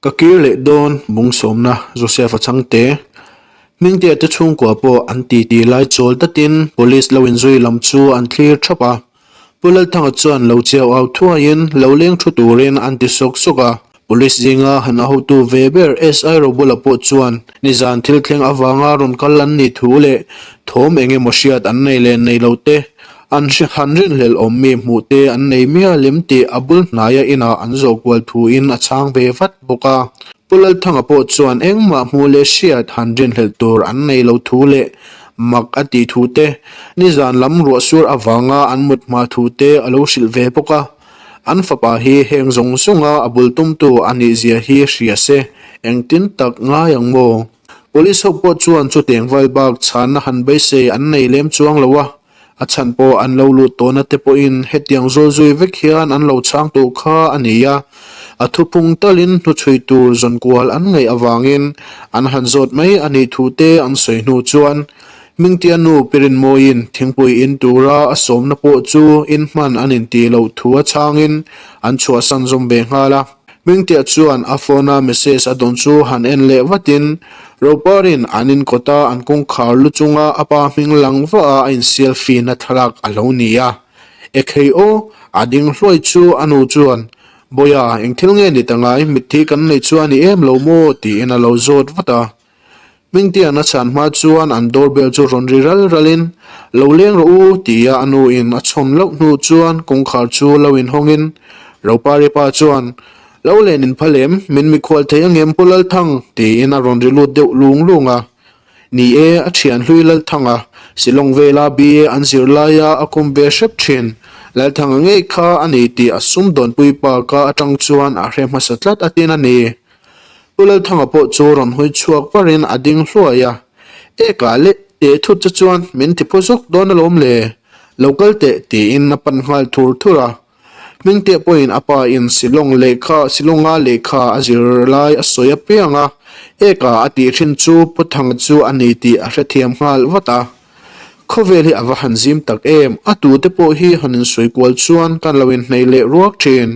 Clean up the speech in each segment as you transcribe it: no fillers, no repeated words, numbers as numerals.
Ka kir leh dawn bung sawmna Joseph a chhang te. Hmingtea te chhungkua pawh an titi lai chawl tatin police lo inzui lam chu an thlir thap a. Pu Lalthanga chuan lo chiau au thuaiin lo leng thu turin an ti sawk sawk a. Police zinga han a hotu ve ber SI Robula pawh chuan nizan thil thleng avanga rawn kal an nih thu leh thawm eng emaw hriat an nei leh nei lo te an hre han rinhlelh awm mi hmuh te an nei mial em tih a bul hnaia inah an zawh kual thuin a chhang ve vat bawk a. Pu Lalthanga pawh chuan engmah hmuh leh hriat han rinhlelh tur an nei lo thu leh mak a tih thu te, nizan lam ruah sur avanga an mut hma thu te a lo hrilh ve bawk a. An fapa hi heng zawng zawnga a bul tumtu a nih zia hi hria se, engtin tak ngai ang maw? Police ho pawh chuan chutiang val bak chhanna han beisei an nei lem chuang lo a. A chhan pawh an lo lut tawhna te pawhin hetiang zawl zui vek hian an lo chhang tawh kha a ni a, a thuphung talin hnuchhui tur zawn kual an ngaih avangin an han zawt mai a nih thu te an sawi hnu chuan Hmingtia nu Pirinmawiin thingpui in tura a sawmna pawh chu in hman an intih loh thu a chhangin an chhuahsan zawm ve nghal a. Hmingtia chuan a phone-a message a dawn chu han en leh vatin Roparin an inkawt a, an kawngkhar lu chunga a pa hming lang vah a a inselfie-na thlalak a lo ni a. Ekhei aw, a ding hluai chu a nu chuan, Bawiha, eng thil nge ni ta ngai, mitthi kan neih chu a ni em lo maw? tiin a lo zawt vat a. Hmingtian a chhan hma chuan an doorbell chu rawn ri ral ralin, Lo leng rawh u, tia a nu in a chhawn loh hnu chuan kawngkhar chu lo inhawngin Ropari pa chuan, Lo len in phal em? Min mikhual thei angem Pu Lalthang? tiin a rawn ri lut deuh lung lung a. Ni e, a thian hlui Lalthanga, Shillong vela BA an zir laia a kum ve hrep thin. Lalthanga ngei kha a ni tih a sumdawnpui pa ka atang chuan a hre hmasa tlat a tin a ni. Pu Lalthanga pawh chu rawn hawi chhuak varin a ding hluai a. Eka leh teh thut che chuan min ti phu zawk dawn alawm le. Lo kal teh tiin a pan nghal thur thur a. Hmingte pawhin a pa in Shillong lehkha Shillonga lehkha a zir lai a sawi apiang a, eka a tih thin chu Pu Thanga chu a ni tih a hrethiam nghal vat a. Khawvel hi a va han zim tak em, a tute pawh hi han insawi kual chuan kan lo inhneih leh ruak thin.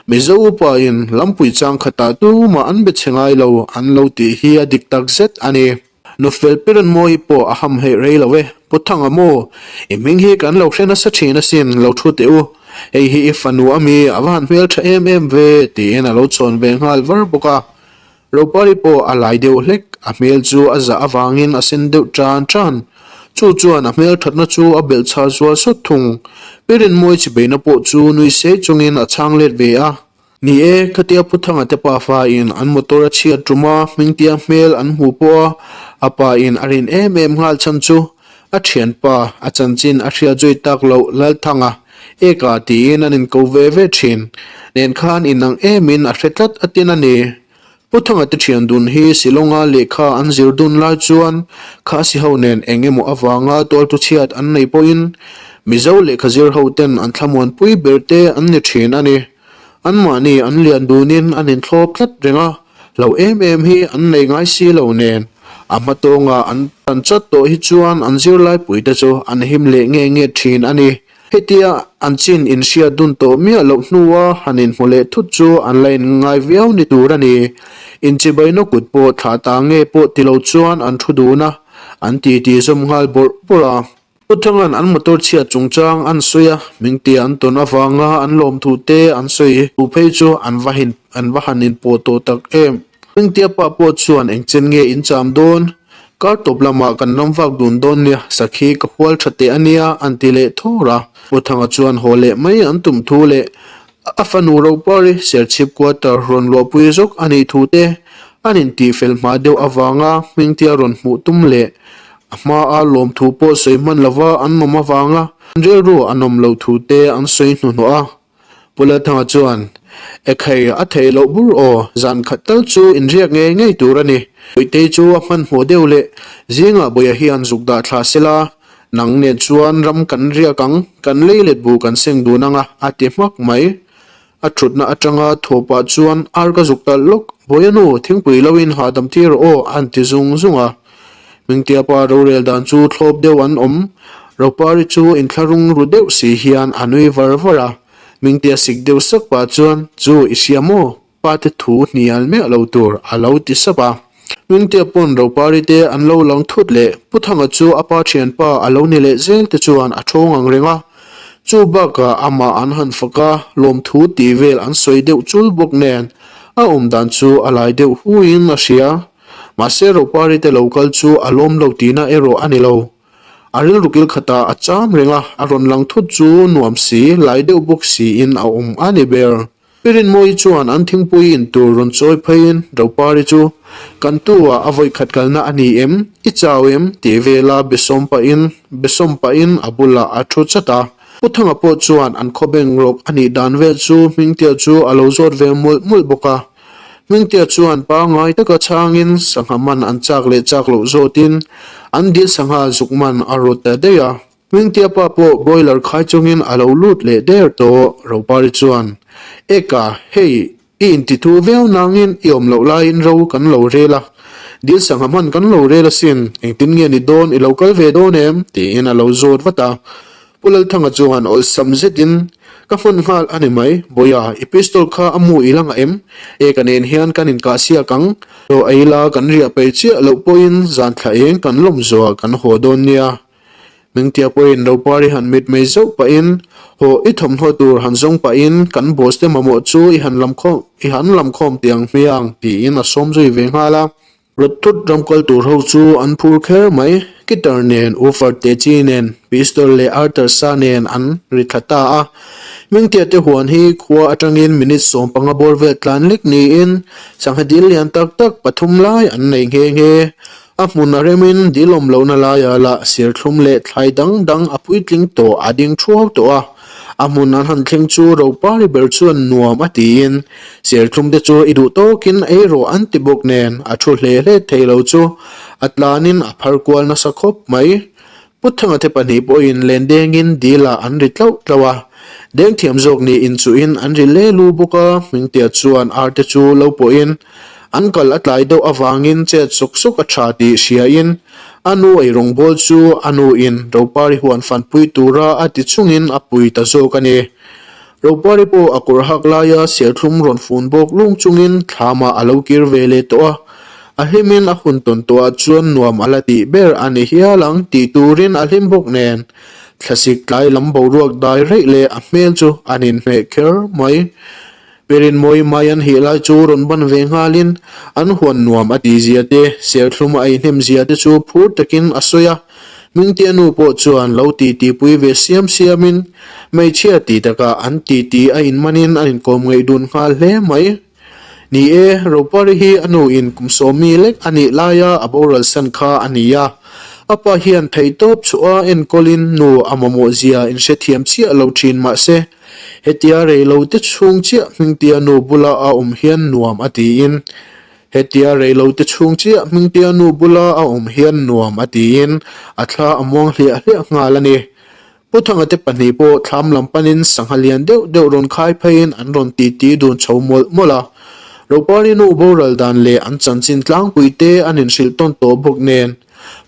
Mizo upa in lampui chang khatah tumah an be chhe ngai lo an lo tih hi a dik tak zet a ni. Nufel Piranmawii pawh a ham heih rei lo e, Pu Thanga maw? I hming hi kan lo hre nasa thin asin, lo thu teh u. Hei hi i fanu a mi, a va han hmel tha em em ve, tiin a lo chhawn ve nghal var bawk a. Ropari pawh a lai deuh hlek, a hmel chu a zah avangin a sen deuh tan tan. Chu chuan a hmel thatna chu a belh chhah zual sawt thung. Pirinmawii chibeina pawh chu nui sei chungin a chhang let ve a. Ni e, khatia Pu Thanga te pafa in an motor a chhiat tum a, Hmingtia hmel an hmuh pawh a, a pa in a rin em em nghal chhan chu a thianpa a chanchin a hriat zui tak loh Lalthanga eka tiin an inko ve ve thin nen khan inang em in a hre tlat a tin a ni. Pu Thanga te thian dun hi Shillonga lehkha an zir dun lai chuan Khasi ho nen eng emaw avanga tualtu chhiat an nei pawhin Mizo lehkha zir ho ten an thlamuanpui ber te an ni thin a ni. Anmahni an lian dunin an inthlawp tlat reng a, hlo em em hi an nei ngai si lo nen. A hma tawnga an tan chat tawh hi chuan an zirlaipuite chu an him leh nge nge thin a ni. Hetia an chin inhriat dun tawh miah loh hnua han inhmu leh thut chu an la inngai viau ni tur a ni. Inchibaina kut pawh thlah ta nge pawh ti lo chuan an thu dun a, an titi zawm nghal bawrh bawrh a. Pu Thanga'n an motor chhiat chungchang an sawi a, Mingtia an tawn avanga an lawmthu te an sawi thu phei chu an va hin an va han inpawh tawh tak em. Mingtia pa pawh chuan engchen nge in cham dawn? Kar tawp lamah kan ram vak dun dawn nia, sakhi ka hual tha teh a nia an ti leh thawr a. Pu Thanga chuan haw leh mai an tum thu leh a fanu Ropari Serchhip quarter rawn luahpui zawk a nih thu te an intihfel hma deuh avanga Hmingtia rawn hmuh tum leh A hmaa lawmthu pawh sawi hman lova an awm avanga an rilru a nawm loh thu te an sawi hnuhnawh a. Pu Lalthanga chuan, Ekhei, a theih loh bur aw, zan khat tal chu inriak ngei ngei tur a ni. Puitei chu a hmanhmawh deuh leh zingah Bawia hian zuk dah thla sela, nang nen chuan ram kan riak ang, kan lei let bu kan seng dun anga, a ti hmak mai. A thutna atanga thaw pah chuan ar ka zuk talh lawk, Bawiha nu, thingpui lo in hahdam tir rawh aw, a han ti zung zung a. Hmingtea pa rorel dan chu thlawp deuh an awm, Ropari chu inthlahrung ru deuh si hian a nui var var a. Hmingtea sik deuh sak pah chuan, Chu, i hria maw? pa te thu hnial miah lo tur a lo ti sap a. Hmingtea pawn Ropari te an lo lang thut leh Pu Thanga chu a pa thianpa a lo ni leh zel te chuan a thawng ang reng a. Chu bakah amah an han fak a, lawmthu tih vel an sawi deuh chul bawk nen a awm dan chu a lai deuh huiin a hria. Mahse Ropari te lo kal chu a lawm lo tihna erawh a ni lo. A rilru kil khatah a cham reng a, a rawn lang thut chu nuam si, lai deuh bawk siin a awm a ni ber. Pi Rinmawii chuan an thingpui in tur rawn chawi pheiin Ropari chu, Kan tu ah a vawi khat kalna a ni em? I chau em? tih vela besawm pahin besawm pahin a bulah a thu chat a. Pu Thanga pawh chuan an khawbeng rawk a nih dan vel chu Hmingtea chu a lo zawt ve mawlh mawlh bawk a. Hmingtea chuan pangngai taka chhangin sangha man an chak leh chak loh zawtin an dil sangha zuk man a rawt ta daih a. Hmingtea pa pawh boiler khai chungin a lo lut leh der tawh, Ropari chuan, Eka, hei, i intithu viau nangin i awm loh laiin ro kan lo rel a, dil sangha hman kan lo rel asin, engtin nge ni dawn, i lo kal ve dawn em? tiin a lo zawt vat a. Pu Lalthanga chuan awlsam zetin, Ka hman nghal a ni mai, Bawiha, i pistol kha a mu i la ngah em? Eka nen hian kan inkah siak ang, chaw ei la kan riah peih chiah loh pawhin zan thla eng kan lawm zuah kan haw dawn nia. Hmingtia pawhin Ropari han mit mai zauh pahin, Haw, i thawmhnaw tur han zawng pahin kan boss te mamawh chu i han lam khawm, i han lam khawm tih ang hmiang, tiin a sawm zui ve nghal a. Rawt thut ram kal tur ho chu an phur kher mai, guitar nen, woofer te chi nen, pistol leh artar sa nen an ri thla ta a. Hmingtia te huan hi khua atangin minute 15 bawr vel tlan lek niin sangha dil lian tak tak pathum lai an nei nghe nghe. A hmun a remin dil awm lohna laiah lah serthlum leh thlai dang dang a puitling tawh a ding thuau tawh a. A hmun an han thleng chu Ropari ber chuan nuam a tiin serthlum te chu i duh tawkin ei rawh an ti bawk nen a thu hle hle thei lo chu a tlanin a phar kual nasa khawp mai. Putthanga te pahnih pawhin len dengin dilah an ri tlauh tlauh a. Deng thiam zawk nih inchuhin an ri le lu bawk a, Hmingtea chuan ar te chu lo pawhin An kal a tlai deuh avangin chet sawk sawk a tha tih hriain a nu ei rawngbawl chu a nuin Ropari huan fanpui tura a ti chungin a pui ta zawk a ni. Ropari pawh a kawr hak laia serthlum rawn fun bawk lung chungin thlamah a lo kir ve leh tawh a, a hlimin a hun tawn tawhah chuan nuam a la tih ber a ni hial ang tih turin a hlim bawk nen thlasik tlai lam boruak dai reih leh a hmel chu an inhmeh kher mai. Perin mawi mai an hih lai chu rawn ban ve nghalin an huan nuam a tih zia te, serthlum a ei hnem zia te chu phur takin a sawi a. Hmingtea nu pawh chuan lo titi pui ve siam siamin hmeichhia tih takah an titi a inmanin an inkawm ngaih dun nghal hle mai. Ni e, Ropari hi a nu in kum sawmi lek a nih laia a boral san kha a ni a. A pa hian theihtawp chhuah a enkawlin nu a mamawh zia inhrethiam chiah lo thin mahse, Hetia reilote chhung chiah Hmingtea nu bula a awm hian nuam a tiin, Hetia reilote chhung chiah Hmingtea nu bula a awm hian nuam a tiin a thla a muang hliah hliah nghal a ni. Pu Thanga te pahnih pawh thlam lam panin sangha lian deuh deuh rawn khai pheiin an rawn titi dun chho mawlh mawlh a. Ropari nu boral dan leh an chanchin tlangpui te an inhrilh tawn tawh bawk nen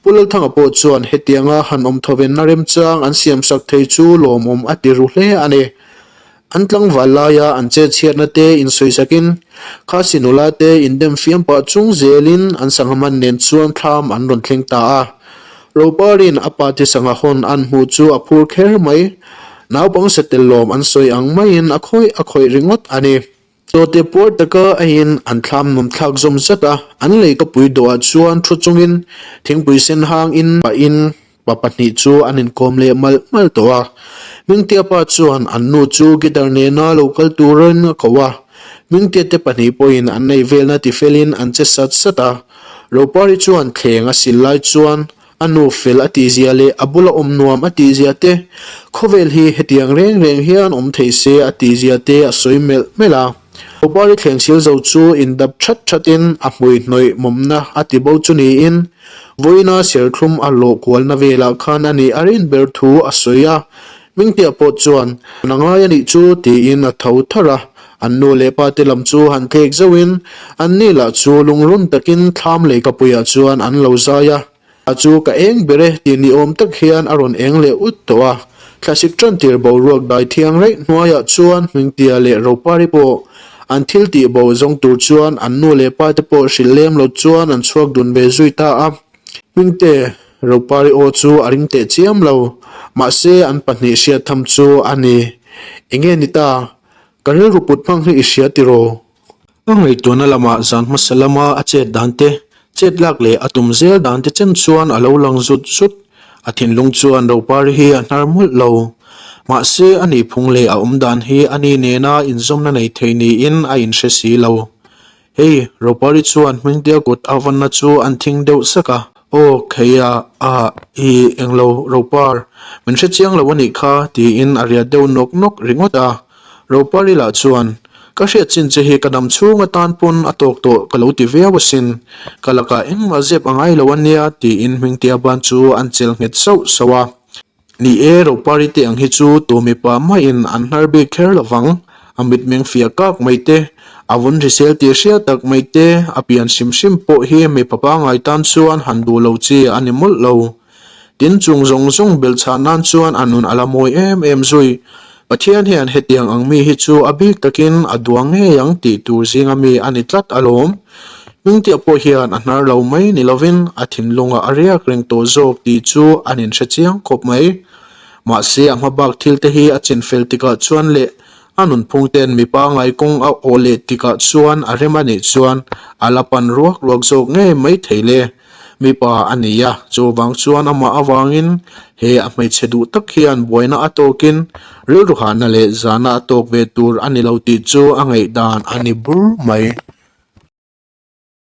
Pu Lalthanga pawh chuan hetianga han awm thawvenna remchang an siamsak thei chu lawmawm a ti ru hle a ni. An tlangval laia an chetchhiatna te insawisakin Khasi nula te indem fiam pah chung zelin an sangha man nen chuan thlam an rawn thleng ta a. Roparin a pa te sangha hawn an hmuh chu a phur kher mai. Naupang satel lawm an sawi ang maiin a khawih a khawih ringawt a ni. Chawte puar taka aiin an thlam nawm thlak zawm zat a, an leikapui dawhah chuan thu chungin thingpui sen hang in pahin pa pahnih chu an inkawm leh malh malh tawh a. Hmingtea pa chuan an nu chu guitar nena lo kal turin a ko a, Hmingtea te pahnih pawhin an nei velna tifelin an che sat sat a. Ropari chuan thleng a sil lai chuan A nu fel a tihzia leh a bula awm nuam a tihzia te, khawvel hi hetiang reng reng hian awm thei se a tihzia te a sawi melh melh a. Kopari thleng sil zo chu indap that thatin a hmui hnawih mawmna a ti bo chu niin vawiina serthlum a lawh kualna velah khan a nih a rin ber thu a sawi a. Hmingtea pawh chuan, A ngai a nih chu tiin a tho tharh a. An nu leh pa te lam chu han thlek zauhin an ni lah chu lungrun takin thlam leikapuiah chuan an lo zai a. A chu ka eng ber e tih ni awm tak hian a rawn eng leh ut tawh a. Thlasik tan tir boruak dai thiang raih hnuaiah chuan Hmingtea leh Ropari pawh. An thil tih bo zawng tur chuan an nu leh pa te pawh hrilh lem lo chuan an chhuak dun ve zui ta a. Hmingte, Ropari aw chu a ring teh chiam lo. Mahse an pahnih hriat tham chu a ni. Enge ni ta? Ka rilru put hmang hi i hria tiraw? A ngaihtuahna lamah zan hmasa lama a chet dan te, chet lak leh a tum zel dan te chen chuan a lo lang zut zut. A thinlung chuan Ropari hi a hnar mawlh lo. Mahse a nihphung leh a awm dan hi a ni nena inzawmna nei thei niin a inhre si lo. Hei, Ropari chuan Hmingtea kut a vanna chu an thing deuh sak a. Aw, kheia, ah, i, englo, Ropar, min hre chiang lo a nih kha, tiin a riat deuh nawk nawk ringawt a. Ropari lah chuan, Ka hriat chin che hi ka dam chhung atan pawn a tawk tawh ka lo ti viau asin. Ka lakah engmah zep a ngai lo a nia, tiin Hmingtea ban chu an chelh nghet sauh sauh a. Ni e, Ropari te ang hi chu tu mipa mahin an hnar bik kher lo vang. A mitmeng fiah kak mai te, a vun hrisel tih hriat tak mai te, a pian hrim hrim pawh hi mipa pangngai tan chuan han duh lo chi a ni mawlh lo. Tin, chung zawng zawng belhchhah nan chuan a nun a la mawi em em zui. Pathian hian hetiang ang mi hi chu a bik takin a duang ngei ang tih tur zinga mi a ni tlat alawm. Hmingtiah pawh hian a hnar lo mai ni lovin a thinlungah a riak reng tawh zawk tih chu an inhre chiang khawp mai. Mahse a hma bak thil te hi a chin fel tikah chuan leh a nunphung ten mipa ngaikawng a awh leh tikah chuan a rem a nih chuan a la pan ruak ruak zawk ngei mai thei le. Mipa a ni a, chuvang chuan amah avangin he a hmeichhe duh tak hian buaina a tawkin rilru hahna leh zahna a tawk ve tur a ni lo tih chu a ngaihdan a ni bur mai.